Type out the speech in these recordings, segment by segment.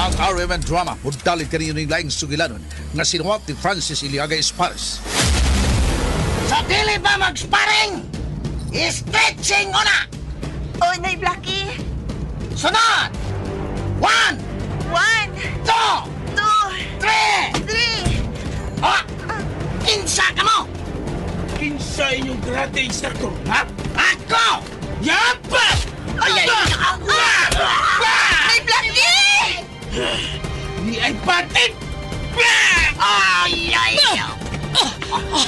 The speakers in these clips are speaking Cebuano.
Ang RMN Drama mudalit kaninyo ning laing sugilanon nga sinuwat ni Francis Iliaga Espares. Sa dili ba mag-sparring? Stretching una! Oh, Nay Blackie! Sunod! One, One, two, two, three! three! Oh! Kinsa ka mo? Kinsa inyong karate instructor, ha? Ako! Yapa! Ay, ay, ay! Nay Blackie! Ni ay patit! Ay, ay!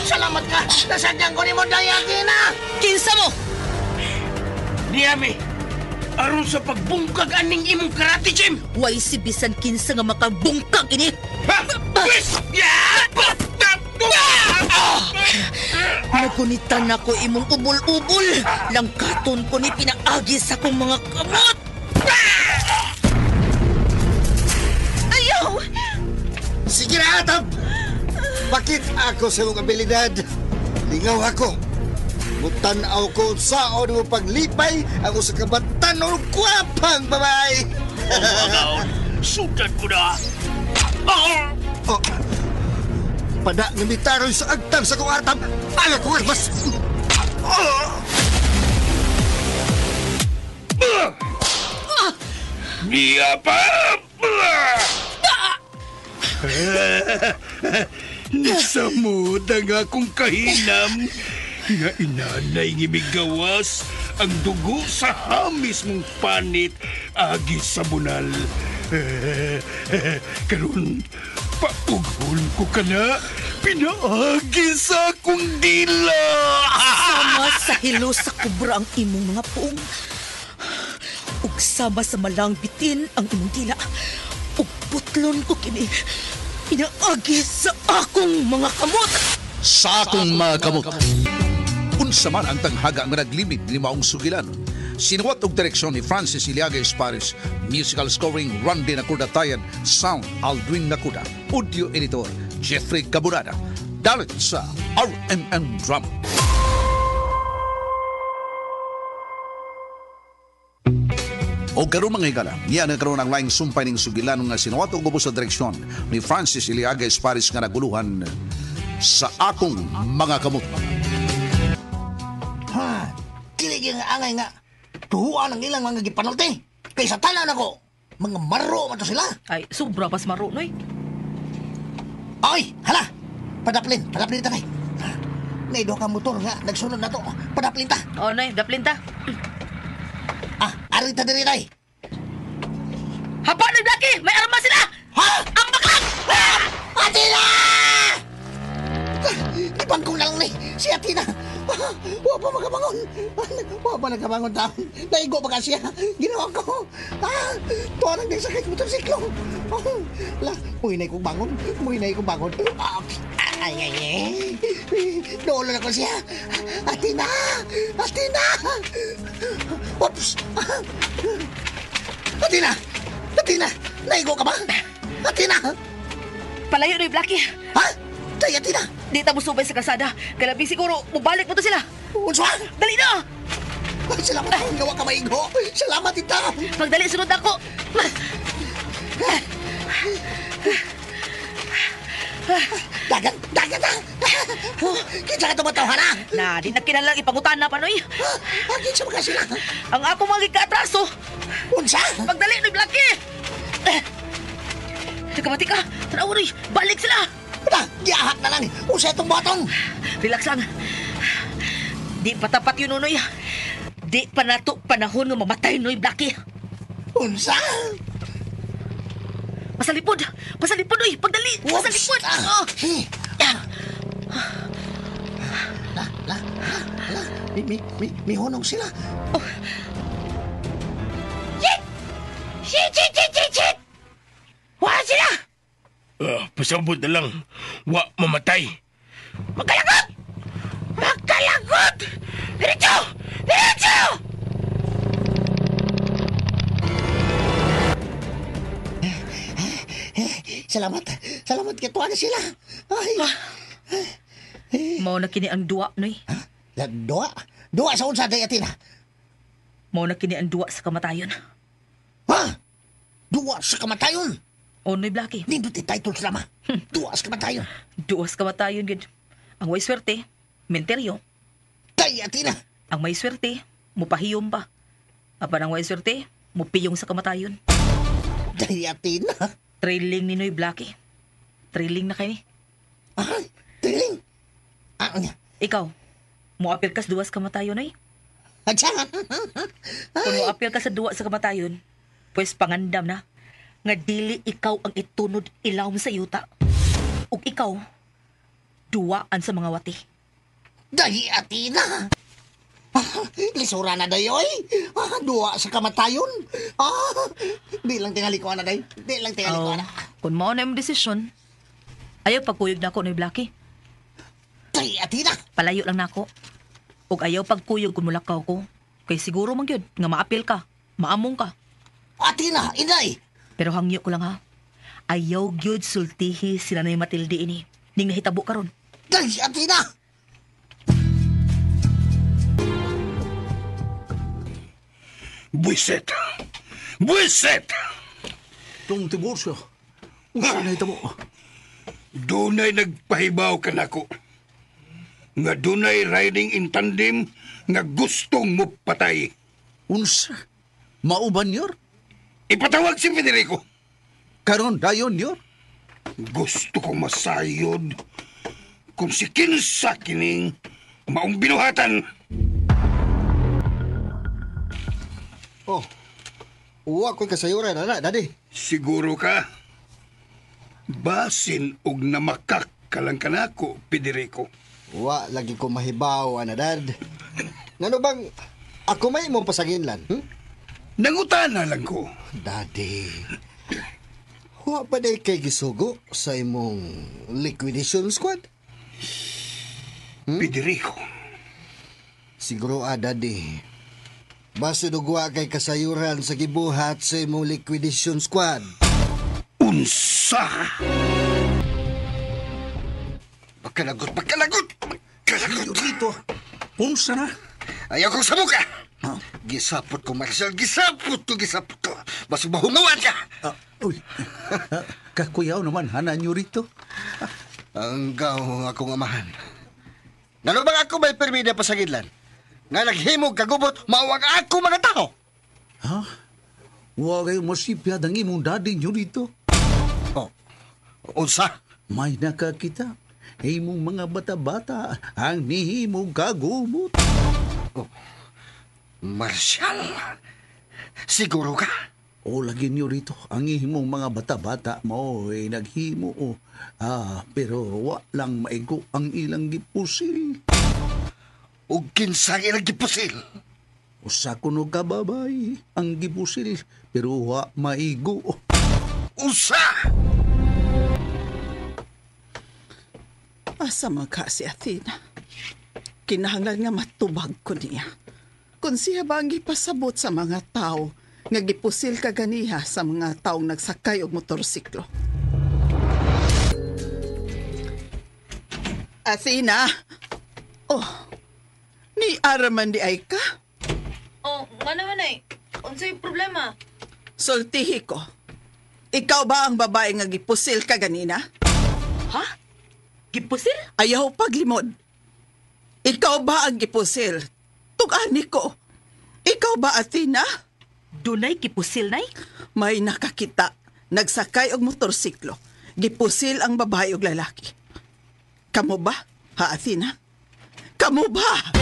Salamat ka! Nasadyan ko ni mo, Dayatina! Kinsa mo? Niyami, aron sa pagbungkag aning imong karate gym! Way si bisan kinsa nga makabungkag ini. Ha? Pwes! Yapa! Nagunitan ako imong ubol-ubol. Langkaton ko ni pinaagi sa akong mga kamot. Ayaw! Sige na, Atab! Bakit ako sa imong abilidad? Lingaw ako. Mutanaw ko saon mo paglipay ang usa ka batanon gwapang babae. Sudan ko na! Oh, pada nga mitaroy sa agtam sa kong atab. Ang akong armas. Oh! Niya pa! Nasamod ang akong kahinam nga inanay ng ibigawas ang dugo sa hamis mong panit agi sa bunal. Karon paughon ko ka na, pinaagi sa akong dila. Sama sa hilo sa kubra ang imong mga puong. Ug sama sa malang bitin ang imong dila. Ug putlon ko kini. Pinaagi sa akong mga kamot. Sa akong mga kamot. Unsa man ang tanghaga nga naglimid ni maong sugilanon. Sinuwat og direksyon ni Francis Iliaga Espares, musical scoring Randy Nakuda Tayan, sound Aldwin Nakuda, audio editor Jeffrey Caburada. Dalit sa RMN Drama. O karon mga higala, niya na karon ang laing sumpay ning sugilanon nga sinuwat og ubos sa direksyon ni Francis Iliaga Espares nga naguluhan sa akong mga kamot. Ha? Dili gyud nga angay nga tuhuan ang ilang mga gipanulti. Kay sa tanan ako, mga maro man to sila. Ay, sobra pas marunoy. Ay, hala! Padaplin, padaplin ta kay. Nay duha ka motor nga nagsunod na to. Padaplin ta. Oh, Nay, daplin ta. Ah, ari ta diri nay. Hapa, Nay Blackie! May arma sila! Ha? Ang baklang! Ah! Atina! Ibangkong na lang ni si Atina. Wa pa makabangon. Wa pa nakabangon taon. Naigo pa ka siya. Ginawa ko. Ah, tuwa nang nagsakay ko motorsiklo. La, muhinay kong bangon. Muhinay kong bangon. Ah, ay, ay, ay. Doolo na ko siya. Atina! Atina! Oops! Atina! Atina! Naigo ka ba? Atina! Palayo, Nay Blackie. Ha? Tay, Atina! Di ta musubay sa kalsada. Kalabi siguro, mubalik mo to sila. Unsa? Dali na! Ay, salamat akong gawa ka maigo. Salamat ita. Magdali, sunod ako. Dagan, dagan na. Kinsa ka tumatawhan na? Na, di na kinalang ipangutan na panoy. Ah, kinsa man ka sila? Ang ako mga gikaatraso. Unsa? Magdali, Noy Blackie! Nakamati ka. Tanaw, Noy. Balik sila. Na, giahak na lang. Unsa itong buhaton? Relax lang. Di pa tapat yun, Noy. Di pa nato panahon nga mamatay, Noy Blackie. Unsa? Pasalipod! Pasalipod, Noy! Pagdali! Whoops. Pasalipod! Ah. Oh. Hey. La, la, la, la. Mi hunong sila. Oh. Shit! Shit, shit, shit, shit, shit! Wala sila! Pasabot na lang. Wa mamatay. Magkalagot! Magkalagot! Diretso! Diretso! Salamat. Salamat kay tuwa na sila. Ay. Mao na kini ang duwa, Noy. La, duwa? Duwa sa unsa day atina? Mao na kini ang duwa sa kamatayon. Ha? Duwa sa kamatayon. O, Noy Blackie. Nindot title sa drama. Duwa sa kamatayon. Duwas kamatayon, gid. Ang way swerte, menteryo. Day, Athena. Ang may swerte, mupahiyom pa. Apan ang way swerte, mupiyong sa kamatayon. Day, Athena. Trailing ni Noy Blackie. Trailing na kay ni. Ay, thrilling. Ah, niya. Ikaw, muapil ka sa duwas kamatayon, ay. Adya. Kung muapil ka sa duwa sa kamatayon, pues pangandam na, nga dili ikaw ang itunod ilawom sa yuta. Ug ikaw, duwaan sa mga wati. Day, Athena. Ah, lisura na dayoy. Ah, duwa sa kamatayon. Ah, di lang tingali ko na day. Di lang tingali ko na. Kung mao na imong desisyon, ayaw pagkuyog na ako, Noy Blackie. Day, Athena. Palayo lang nako. Ug ayaw pagkuyog kung mulakaw ko. Kay siguro man gyud nga maapil ka, maamong ka. Athena, inay. Pero hangyo ko lang ha. Ayaw gyud sultihi sila na Matilde ini. Ning nahitabo karon. Day, Athena. Buiset! Buiset! Tong Tiburcio, unsa na hitabo? Dunay nagpahibaw ka nako. Nga dunay riding in tandem nga gustong mo patay. Unsa? Mauban yor? Ipatawag si Federico. Karon dayon yor? Gusto kong masayod kung si kinsa kining maong binuhatan. Oh. Uwa ko'y kasayuran, ana, daddy. Siguro ka. Basin og namakak ka lang kanako, Federico. Wa lagi ko mahibaw, ana, dad. Ngano bang ako may imong pasaginlan? Hmm? Nangutana lang ko. Daddy. Wa pa day kay gisugo sa imong liquidation squad? Federico, Siguro ah, daddy. Basin og wa kay kasayuran sa gibuhat sa imong liquidation squad. Unsa? Pagkalagot, pagkalagot! Pagkalagot! Dito, unsa na? Ayaw kong sabuka! Gisapot ko, Marcel. Gisapot ko, gisapot ko. Basta mahungawan ka! Ah, uy, kakuyaw naman, hanan nyo rito. Ang gaw akong amahan. Ngano bang ako may permida pasaginlan? Nga naghimog kagubot, mawag ako mga tao. Ha? Wa kayo masipyad ang imong daddy nyo rito. Oh, unsa? May nakakita. Imong mga bata-bata ang nihimog kagubot. Oh, Marcial, siguro ka? O lagi niyo rito, ang imong mga bata-bata mo ay naghimo. O. Ah, pero wa lang maigo ang ilang gipusil. O kinsang ilang gipusil? Usa kuno ka babay ang gipusil, pero wa maigo. Unsa? Asa man ka si Athena? Kinahanglan nga matubag ko niya. Kung siya ba ang gipasabot sa mga tao nga gipusil kaganiha sa mga taong nagsakay og motorsiklo. Athena! Oh, ni araman di ay ka? Oh, nga naman ay. Unsay problema? Sultihi ko. Ikaw ba ang babae nga gipusil kaganina? Ha? Gipusil? Ayaw paglimod. Ikaw ba ang gipusil? Tug-ani ko. Ikaw ba, Athena? Dunay gipusil, nay? May nakakita. Nagsakay og motorsiklo. Gipusil ang babae og lalaki. Kamo ba, ha Athena? Kamo ba?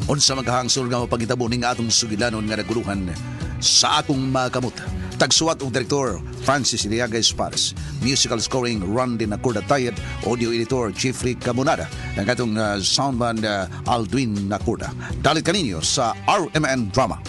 Unsa maghahangsol nga mapagitabo ning atong sugilanon nga naguluhan sa akong makamot. Tagsuwat og direktor Francis Iliaga Espares. Musical scoring Randy Nacorda Tayed, audio editor Jeffrey Camonada, ang atong soundman Aldwin Nacorda. Dalit kaninyo sa RMN Drama.